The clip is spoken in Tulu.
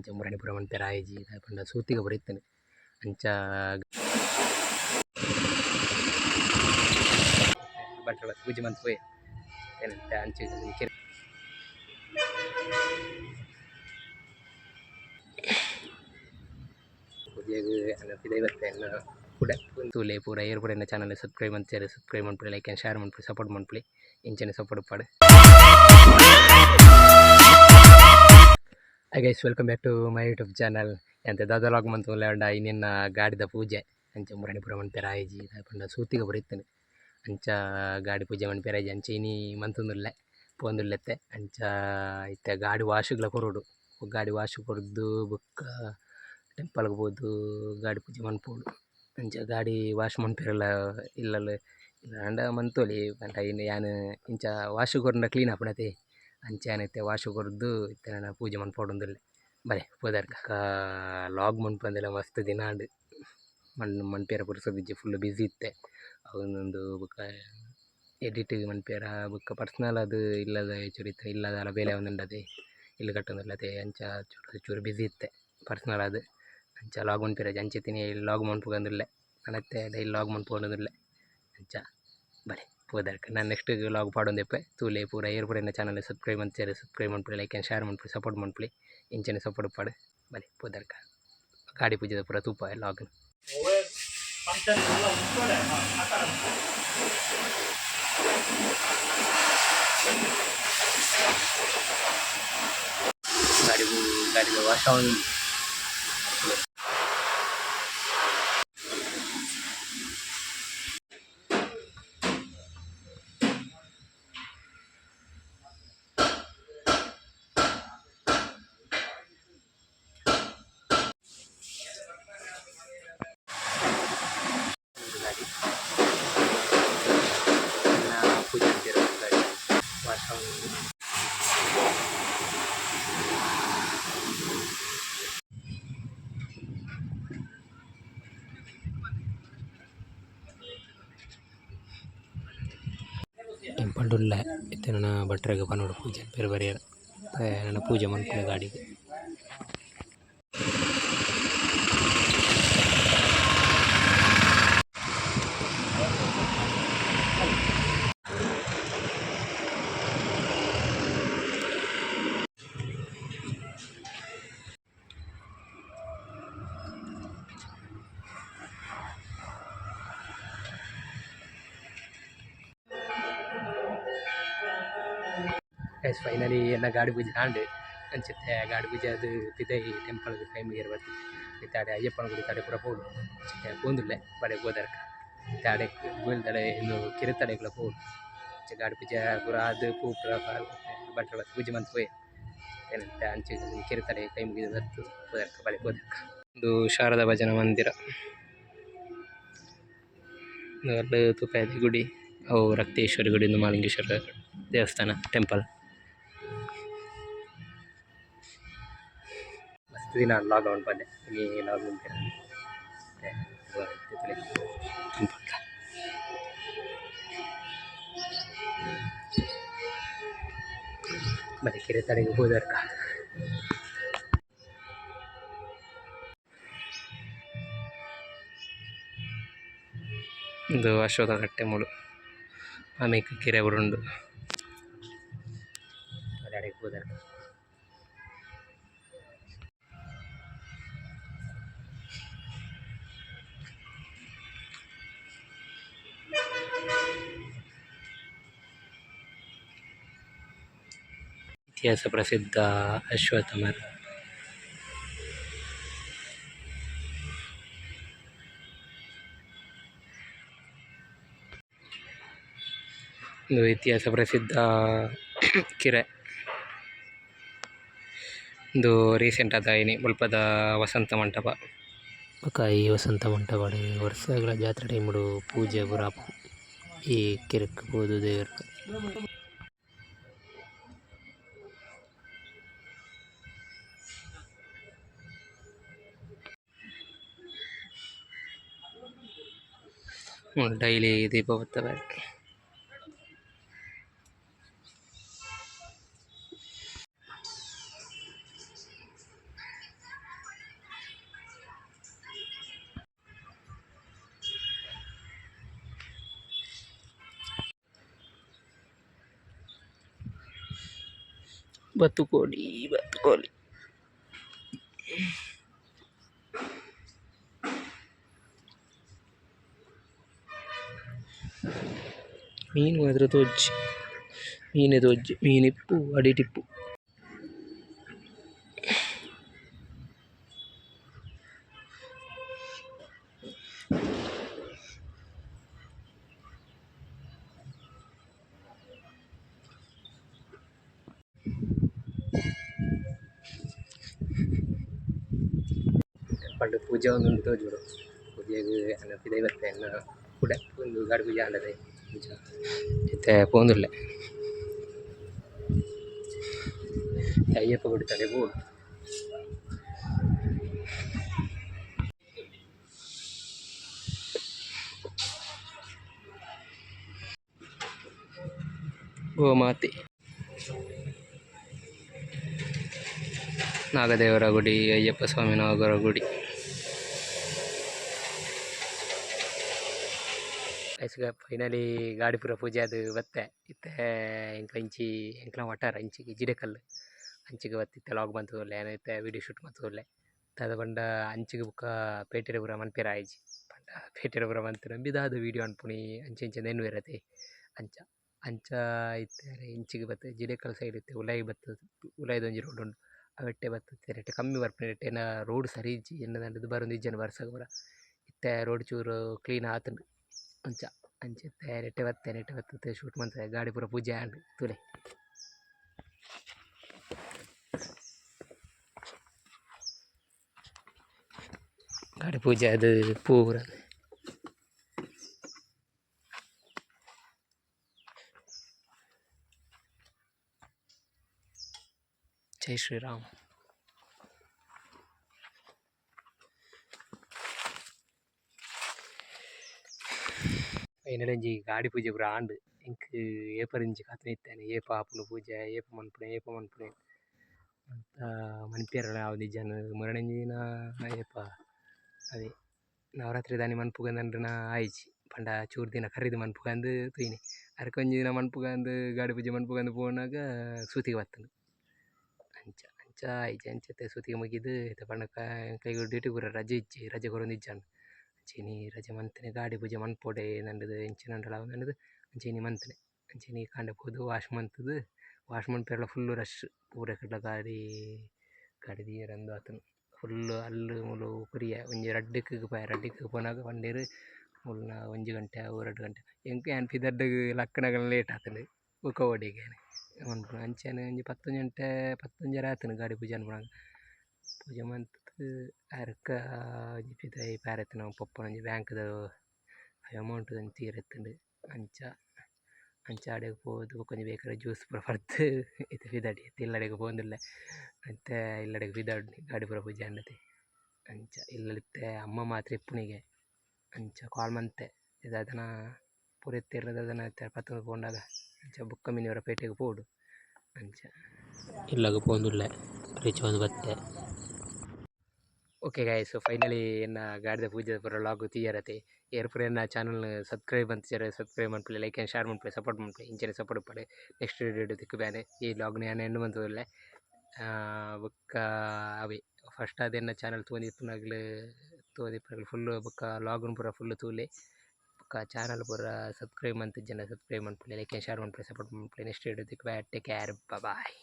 ಅಂಚ ಮುರಣಿ ಪೂರ ಮನ್ಪೆರೆ ಆಯಿಜಿ ದಾಯೆ ಪಂಡ ಸೂತಿಗ ಪೂರ ಇತ್ತ್ಂಡ್ ಅಂಚ ಭಟ್ರ್ ಬತ್ತ್ ಪೂಜೆ ಮಂತ್ ಪೋಯೆರ್ ಇತ್ತೆ ಅಂಚ ಪೂಜೆಗ್ ಯಾನ್ ಪಿದಯಿ ಬತ್ತೆ ಎನ್ನ ಕುಡ ತೂಲೆ ಪೂರ ಏರ್ ಪೂರ ಎನ್ನ ಚಾನಲ್ ಸಬ್ಸ್ಕ್ರೈಬ್ ಮಂತಿಜರ್ ಸಬ್ಸ್ಕ್ರೈಬ್ ಮನ್ಪುಲೆ ಲೈಕ್ ಆ್ಯಂಡ್ ಶೇರ್ ಮನ್ಪುಲೆ ಸಪೋರ್ಟ್ ಮನ್ಪುಲೆ ಇಂಚನೆ ಸಪೋರ್ಟ್ ಉಪ್ಪಡ್. Hi guys, welcome back to my YouTube channel. ಎಂತ ದಾದ ಲಾಗ್ ಮಂತೊಂದುಲ್ಲೆ ಪಂಡ ಇನಿ ಗಾಡಿದ ಪೂಜೆ. ಅಂಚ ಮುರಣಿ ಪೂರ ಮನ್ಪೆರೆ ಆಯಿಜಿ ದಾಯೆ ಪಂಡ ಸೂತಿಗ ಪೂರ ಇತ್ತ್ಂಡ್. ಅಂಚ ಗಾಡಿ ಪೂಜೆ ಮನ್ಪೆರೆ ಆಯಿಜಿ. ಅಂಚ ಇನಿ ಮಂತೊಂದುಲ್ಲೆ ಪೋವೊಂದುಲ್ಲೆತ್ತೆ. ಅಂಚ ಇತ್ತೆ ಗಾಡಿ ವಾಶುಗ್ಲ ಕೊರೊಡು. ಗಾಡಿ ವಾಶ್ ಕೊರ್ದು ಬೊಕ್ಕ ಟೆಂಪಲ್ ಗ್ ಪೋದು ಗಾಡಿ ಪೂಜೆ ಮನ್ಪೊಡು. ಅಂಚ ಗಾಡಿ ವಾಶ್ ಮನ್ಪೆರೆಲ ಇಲ್ಲಲ್ ಆಂಡ ಮಂತೊಲಿ ಪಂಡ ಇನಿ ಯಾನ್ ಇಂಚ ವಾಶ್ ಕೊರ್ಂಡ ಕ್ಲೀನ್ ಆಪುಂಡತೆ. ಅಂಚ ಯಾನ್ ಇತ್ತೆ ವಾಶ್ ಕೊರ್ದು ಇತ್ತೆ ನನ ಪೂಜೆ ಮನ್ಪೊಡುಂದುಲ್ಲೆ. ಬಲೆ ಪೋದರ್ಕ. ಲಾಗ್ ಮನ್ಪಂದೆಲ ಮಸ್ತ್ ದಿನ ಆಂಡ್. ಮನ್ಪೆರೆ ಪುರ್ಸೊತಿಜ್ಜಿ ಫುಲ್ಲ್ ಬಿಸಿ ಇತ್ತೆ. ಅವೊಂದು ಬೊಕ ಎಡಿಟ್ ಮನ್ಪೆರ ಬೊಕ ಪರ್ಸನಲ್ ಆದ್ ಇಲ್ಲದ ಚೂರು ಇತ್ತೆ ಇಲ್ಲದಾಲ ಬೇಲೆ ಆವೊಂದುಂಡತೆ. ಇಲ್ಲ್ ಕಟ್ಟೊಂದುಲ್ಲೆತೆ ಅಂಚ ಚೂರು ಚೂರು ಬಿಸಿ ಇತ್ತೆ ಪರ್ಸನಲ್ ಆದ್. ಅಂಚ ಲಾಗ್ ಮನ್ಪೆರೆ ಅಂಚ ಇತ್ತಿನಿ ಲಾಗ್ ಮನ್ಪುಗಂದುಲ್ಲೆ. ನನ ಇತ್ತೆ ಡೈಲಿ ಲಾಗ್ ಮನ್ಪೊಡೊಂದುಲ್ಲೆ. ಅಂಚ ಬಲೆ ಪೋದರ್ಕ. ನನ ನೆಕ್ಸ್ಟ್ ಲಾಗ್ ಪಾಡೊಂದಿಪ್ಪೆ. ತೂಲೆ ಪೂರ ಏರ್ ಪೂರ ಎನ್ನ ಚಾನಲ್ ಸಬ್ಸ್ಕ್ರೈಬ್ ಮಂತಿಜರ್ ಸಬ್ಸ್ಕ್ರೈಬ್ ಮನ್ಪುಲೆ ಲೈಕ್ ಆ್ಯಂಡ್ ಶೇರ್ ಮನ್ಪುಲೆ ಸಪೋರ್ಟ್ ಮನ್ಪುಲೆ ಇಂಚನೆ ಸಪೋರ್ಟ್ ಉಪ್ಪಡ್. ಬಲೆ ಪೋದರ್ಕ. ಗಾಡಿ ಪೂಜೆದ ಪೂರ ತೂಪ ಲಾಗ್. ಗಾಡಿ ಗಾಡಿದ ವಾಶ್ ಆವೊಂದುಂಡು. ಗಾಡಿ ಪೂಜೆ ಮನ್ಪೆರೆ ಗಾಡಿ ವಾಶ್ ಆವೊಂದುಂಡು. ಟೆಂಪಲ್ ಡ್ ಉಲ್ಲೆ ಇತ್ತೆ ನನ ಭಟ್ರೆಗ್ ಪನೊಡು ಪೂಜೆ ಮನ್ಪೆರೆ ಬರ್ಯೆರೆ ನನ ಪೂಜೆ ಮನ್ಪುಲೆ ಗಾಡಿಗ್. ಗೈಸ್, ಫೈನಲಿ ಎನ್ನ ಗಾಡಿ ಪೂಜೆ ಆಂಡ್. ಅಂಚಿತ್ತೆ ಗಾಡಿ ಪೂಜೆ ಆದ್ ಪಿದಯಿ ಟೆಂಪಲ್ ಗ್ ಕೈ ಮುಗಿಯೆರೆ ಬತ್ತ್ ಇತ್ತೆ ಆಡೆ ಅಯ್ಯಪ್ಪನ ಗುಡಿತ ಅಡೆ ಪೂರ ಪೋವೊಡು. ಅಂಚಿತ್ತೆ ಪೋವೊಂದುಲ್ಲೆ ಬಡೆ ಪೋದರ್ಕ. ಇತ್ತೆ ಅಡೆಕ್ ಗೋಯಿಲ್ದಡೆ ಇಂದು ಕಿರೆತಡೆಗ್ಲ ಪೋವೊಡು. ಅಂಚ ಗಾಡಿ ಪೂಜೆ ಪೂರ ಆದ್ ಪೂ ಪೂರ ಭಟ್ರ್ ಬತ್ತ್ ಪೂಜೆ ಮಂತ್ ಪೋಯೆರ್. ಇತ್ತೆ ಅಂಚ ಕೆರೆತಡೆ ಕೈ ಮುಗಿದ್ ಬತ್ತ್ ಪೋದರ್ಕ ಬಲೆ ಪೋದರ್ಕ. ಉಂದು ಶಾರದಾ ಭಜನಾ ಮಂದಿರ. ಉಂದು ತೂಪೆದಿ ಗುಡಿ ಅವು ರಕ್ತೇಶ್ವರಿ ಗುಡಿ ಉಂದು ಮಹಾಲಿಂಗೇಶ್ವರ ದೇವಸ್ಥಾನ ಟೆಂಪಲ್. ಮಸ್ತ್ ದಿನ ಆಂಡ್ ಲಾಗ್ ಮನ್ಪಂದೆ ಇನಿ ಲಾಗ್ ಮನ್ಪೆರೆ ಟೆಂಪಲ್. ಬಲೆ ಕೆರೆತಡೆಗ್ ಪೋದರ್ಕ. ಉಂದು ಅಶ್ವತ್ಥ ಕಟ್ಟೆ ಮೂಲು ಆಮೇಕ್ ಕೆರೆ ಪೂರ ಉಂಡು. ಬಲೆ ಅಡೆಗ್ ಪೋದರ್ಕ. ಇತಿಹಾಸ ಪ್ರಸಿದ್ಧ ಅಶ್ವತ್ಥ ಮರ. ಉಂದು ಇತಿಹಾಸ ಪ್ರಸಿದ್ಧ ಕೆರೆ. ಉಂದು ರೀಸೆಂಟ್ ಆದ್ ಆಯಿನಿ ಮುಲ್ಪದ ವಸಂತ ಮಂಟಪ. ಬೊಕ ಈ ವಸಂತ ಮಂಟಪಡ್ ವರ್ಸಗ್ಲ ಜಾತ್ರೆ ಟೈಮ್ ಡು ಪೂಜೆ ಪೂರ ಆಪುಂಡು ಈ ಕೆರೆಕ್ ಪೋದು ದೇವೆರ್ನ. ಮೂಲು ಡೈಲಿ ದೀಪ ಪೊತ್ತವೆರ್. ಬತ್ತುಕೋಡಿ ಬತ್ತುಕೋಲಿ. ಮೀನು ಮಾತ್ರ ತೋಜುಜಿ ಮೀನೆ ತೋಜುಜಿ ಮೀನ್ ಇಪ್ಪು ಅಡಿಟ್ ಇಪ್ಪು. ಪಂಡ ಪೂಜೆ ಆವೊಂದುಂಡು ತೋಜೊಡು ಪೂಜೆಗ್ ಯಾನ್ ಪಿದೈ ಬತ್ತೆ ಎನ್ನ ಕುಡೆ ಉಂದು ಗಾಡಿ ಪೂಜೆ ಆಂಡತೆ ಅಂಚ ಇತ್ತೆ ಪೋವೊಂದುಲ್ಲೆ ಅಯ್ಯಪ್ಪ ಗುಡಿತಡೆ ಪೋವೊಡು. ಗೋಮಾತೆ ನಾಗದೇವರ ಗುಡಿ, ಅಯ್ಯಪ್ಪ ಸ್ವಾಮಿ ನಾಗರ ಗುಡಿ. ಫೈನಲಿ ಗಾಡಿ ಪೂರ ಪೂಜೆ ಆದ್ ಬತ್ತೆ. ಇತ್ತೆ ಎಂಕ್ಲ ಇಂಚಿ ಎಂಕ್ಲ ವಠಾರ ಇಂಚಿಗ್ ಜಿಡೆಕಲ್ಲ್ ಅಂಚಿಗ್ ಬತ್ತ್ ಇತ್ತೆ ಲಾಗ್ ಮಂತೊಂದುಲ್ಲೆ ಯಾನ್ ಇತ್ತೆ ವೀಡಿಯೋ ಶೂಟ್ ಮಂತೊಂದುಲ್ಲೆ. ದಾದ ಪಂಡ ಅಂಚಿಗ್ ಬೊಕ ಪೇಟೆಡ್ ಪೂರ ಮನ್ಪೆರೆ ಆಯಿಜಿ ಪಂಡ ಪೇಟೆಡ್ ಪೂರ ಮಂತ್ ಒಂಬಿ ದಾದ ವೀಡಿಯೋ ಮನ್ಪುನಿ ಅಂಚ ಇಂಚ ಎನ್ನುವೆರ್ ಅತೆ ಅಂಚ ಅಂಚ ಇತ್ತೆ ಇಂಚಿಗ್ ಬತ್ತ್ ಜಿಡೆಕಲ್ಲ್ ಸೈಡ್ ಇತ್ತೆ ಉಲಾಯಿ ಬತ್ತ್ ಉಲಾಯಿದ ಒಂಜಿ ರೋಡ್ ಉಂಡು ಅವೆಟ್ಟೆ ಬತ್ತ್ ಇತ್ತೆ ಕಮ್ಮಿ ಬರ್ಪುನಿ ನೆಟೆ ಎನ್ನ ರೋಡ್ ಸರಿ ಇಜ್ಜಿ ಎನ್ನದಂಡದ್ ಬರೊಂದಿಜ್ಜಂಡ್ ಬರ್ಸಗ್ ಪೂರ ಇತ್ತೆ ರೋಡ್ ಚೂರು ಕ್ಲೀನ್ ಆತುಂಡು ಅಂಚ ಅಂಚ ಇತ್ತೆ ನೆಟೆ ಬತ್ತೆ ನೆಟೆ ಬತ್ತುದು ಶೂಟ್ ಮಂತೆ ಗಾಡಿ ಪೂರ ಪೂಜೆ ಆಂಡ್ ತೂಲೆ. ಗಾಡಿ ಪೂಜೆ ಆದ್ ಪೂರ ಜೈ ಶ್ರೀ ರಾಮ್. ಫೈನಲಿ ಒಂಜಿ ಗಾಡಿ ಪೂಜೆ ಪೂರ ಆಂಡ್ ಎಂಕ್ ಏಪರಿಂಚಿ ಕಾತೊಂದು ಇತ್ತೇನೆ ಏಪ ಆಪುಂಡು ಪೂಜೆ ಏಪ ಮನ್ಪುನೆ ಏಪ ಮನ್ಪುನೆ ಅಂತ ಮನ್ಪೆರೆಲ ಆವೊಂದಿಜ್ಜಂಡ್ ಮುರಣಂಜಿ ದಿನ ಏಪ ಅವೇ ನವರಾತ್ರಿ ದಾನಿ ಮನ್ಪುಗಂದಂಡ ಆಯಿಜಿ ಪಂಡ ಚೂರು ದಿನ ಕರಿದ್ ಮನ್ಪುಗಂದ್ ತೂಯಿನಿ ಅರಕ್ ಒಂಜಿ ದಿನ ಮನ್ಪುಗಂದ್ ಗಾಡಿ ಪೂಜೆ ಮನ್ಪುಗಂದ್ ಪೋನಗ ಸೂತಿಗೆ ಬತ್ತುಂಡು ಅಂಚ ಅಂಚ ಆಯಿಜಿ ಅಂಚ ಇತ್ತೆ ಸೂತಿಗೆ ಮುಗಿದ್ ಇತ್ತೆ ಪಂಡ ಎಂಕ್ಲೆಗ್ ಡ್ಯೂಟಿ ಪೂರ ರಜೆ ಇಜ್ಜಿ ರಜೆ ಕೊರೊಂದಿಜ್ಜಂಡ್ ಅಂಚ ಇನಿ ರಜೆ ಮಂತ್ನೆ ಗಾಡಿ ಪೂಜೆ ಮನ್ಪೊಡೆ ಪಂಡುದು ಎಂಚಿನ ಆಂಡಲ ಪಂಡುದು ಅಂಚ ಇನಿ ಮಂತ್ನೆ ಅಂಚ ಇನಿ ಕಾಂಡೆ ಪೋದು ವಾಶ್ ಮಂತುದು ವಾಶ್ ಮನ್ಪೆರೆಲ ಫುಲ್ಲ್ ರಶ್ ಪೂರ ಕಡೆಲ ಗಾಡಿ ಗಾಡಿ ದೀಯೆರೆ ಅಂದ್ ಆತುಂಡು ಫುಲ್ಲ್ ಅಲ್ಲು ಮೂಲು ಕೊರಿಯೆ ಒಂಜಿ ರಡ್ಡ್ ಕ್ಕ್ ಪೋಯೆ ರಡ್ಡ್ ಕ್ಕ್ ಪೋನಗ ಪಂಡೆರ್ ಮುಲ್ನ ಒಂಜಿ ಗಂಟೆ ಅವು ರಡ್ಡ್ ಗಂಟೆ ಎಂಕ್ ಯಾನ್ ಪಿದಡ್ಡಗ್ ಲಕ್ಕುನಗಲ ಲೇಟ್ ಆತುಂಡು ಬೊಕ ಓಡೆಗ್ ಯಾನ್ ಮನ್ಪುನ ಅಂಚನೆ ಒಂಜಿ ಪತ್ತೊಂಜಿ ಗಂಟೆ ಪತ್ತೊಂಜರೆ ಆತುಂಡು ಗಾಡಿ ಪೂಜೆ ಮನ್ಪುನಗ ಪೂಜೆ ಮಂತುದು ಅರ್ಕ ಒಂಜಿ ಪಿದಾಯಿ ಪೋಯೆರೆ ಇತ್ತುಂಡು ಪೊಪ್ಪನ ಒಂಜಿ ಬ್ಯಾಂಕ್ ದ ಅಮೌಂಟ್ ಒಂಜಿ ತೀರೆ ಇತ್ತುಂಡು ಅಂಚ ಅಂಚ ಅಡೆಗ್ ಪೋದು ಬೊಕ ಒಂಜಿ ಬೇಕರಿ ಜ್ಯೂಸ್ ಪೂರ ಪರ್ದ್ ಇತ್ತೆ ಪಿದಾಡಿಯೆ ಇತ್ತೆ ಇಲ್ಲಡೆಗ್ ಪೋವೊಂದುಲ್ಲೆ ಇತ್ತೆ ಇಲ್ಲಡೆಗ್ ಪಿದಾಡುನಿ ಗಾಡಿ ಪೂರ ಪೂಜೆ ಆಂಡತೆ ಅಂಚ ಇಲ್ಲಲ್ ಇತ್ತೆ ಅಮ್ಮ ಮಾತ್ರ ಇಪ್ಪುನಿಗೆ ಅಂಚ ಕಾಲ್ ಮಂತೆ ದಾದನ ಪೂರ ಇತ್ತೆರ್ಡ ದಾದನ ಇತ್ತೆ ಪತ್ತೊಂದು ಪೋಂಡಗ ಅಂಚ ಬೊಕ್ಕ ಮಿನಿ ಒರ ಪೇಟೆಗ್ ಪೋವೊಡು ಅಂಚ ಇಲ್ಲಗ್ ಪೋವೊಂದುಲ್ಲೆ ರೀಚ್ ಆವೊಂದು ಬತ್ತೆ. ಓಕೆ ಗೈಸ್, ಫೈನಲಿ ಎನ್ನ ಗಾಡಿದ ಪೂಜೆ ಪೂರ ಲಾಗ್ ತೂಯರತೆ. ಏರ್ ಪೂರ ಎನ್ನ ಚಾನಲ್ ಸಬ್ಸ್ಕ್ರೈಬ್ ಮಂತಿಜರ್ ಸಬ್ಸ್ಕ್ರೈಬ್ ಮನ್ಪುಲೆ, ಲೈಕ್ ಆ್ಯಂಡ್ ಶೇರ್ ಮನ್ಪುಲೆ, ಸಪೋರ್ಟ್ ಮನ್ಪುಲೆ. ಇಂಚನೆ ಸಪೋರ್ಟ್ ಇಪ್ಪಡ್. ನೆಕ್ಸ್ಟ್ ವೀಡಿಯೋ ತಿಕ್ಕುಬ್ಯಾನೆ. ಈ ಲಾಗ್ನ ಯಾನ್ ಎಂಡ್ ಮಂತೊಂದುಲ್ಲೆ. ಬೊಕ್ಕ ಅವೇ ಫಸ್ಟ್ ಆದ್ ಎನ್ನ ಚಾನಲ್ ತೂವೊಂದಿಪ್ಪುನಗಲು ತೂವೊಂದಿಪ್ಪುನಗಲು ಫುಲ್ ಬೊಕ್ಕ ಲಾಗ್ನ್ ಪೂರ ಫುಲ್ ತೂಲೆ. ಬೊಕ್ಕ ಚಾನಲ್ ಪೂರ ಸಬ್ಸ್ಕ್ರೈಬ್ ಮಂತಿಜ್ಜಂಡ ಸಬ್ಸ್ಕ್ರೈಬ್ ಮನ್ಪುಲೆ, ಲೈಕ್ ಆ್ಯಂಡ್ ಶೇರ್ ಮನ್ಪುಲೆ, ಸಪೋರ್ಟ್ ಮನ್ಪುಲೆ. ನೆಕ್ಸ್ಟ್ ವೀಡಿಯೋ ತಿಕ್ಕುವೆ. Take care, bye.